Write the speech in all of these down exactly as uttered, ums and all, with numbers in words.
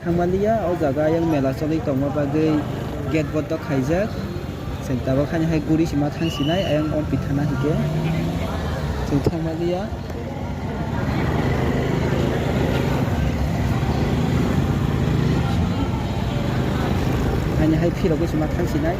Thangmaliya, o jaga ayang mela choli tongma bagwi gate bondo khaijak. Chwng tabuk haini hai guri sima thangsinai, ayang om pithana hwnkhe chwng thangmaliya. Haini hai phirogwi sima thangsinai.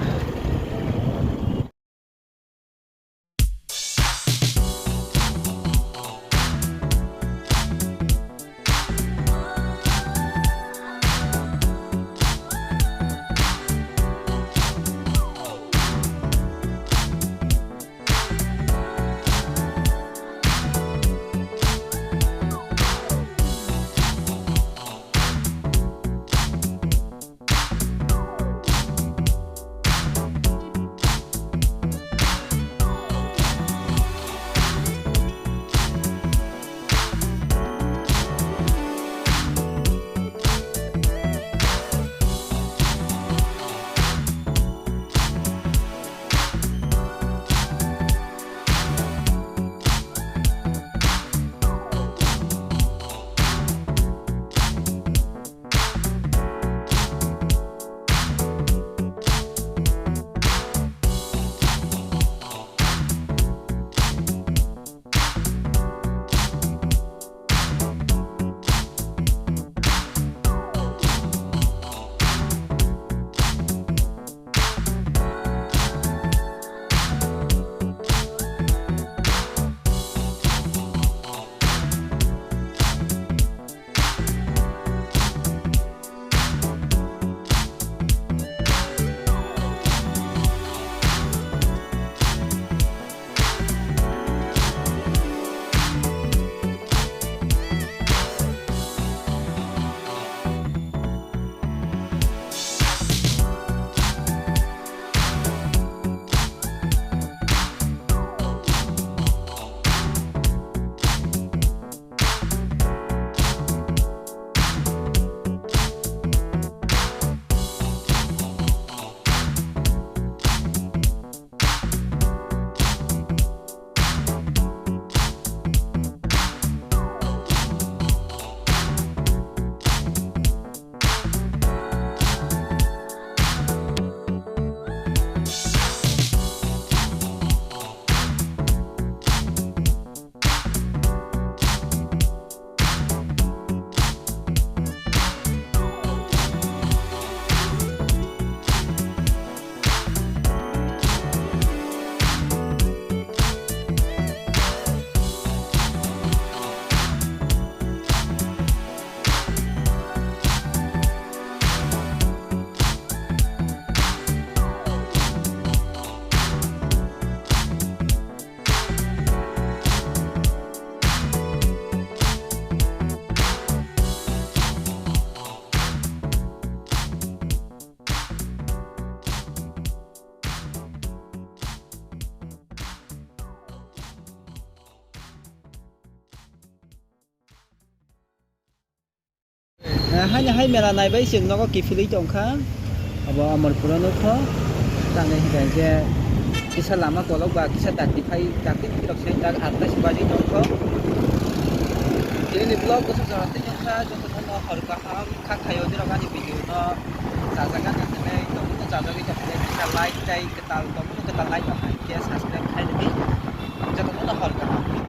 Eh, haini hai mela naibai chwng nogo kiphilwi tongkha. Abo Amarpuro nukho. Tangwi hinkhe kisa lama kolok ba kisa dakti phai, dakti phirok se tak atta se baji tongkho. Chini vlog bwswk jora twi wngkha, joto no hor kaham kha khaio, norok ani video no chajak ani hinwi tongmano chajagwi tongkhe kisa like tai kwtal tongmano kwtal like no hai khe subscribe khai rwdi. Joto no hor kaham.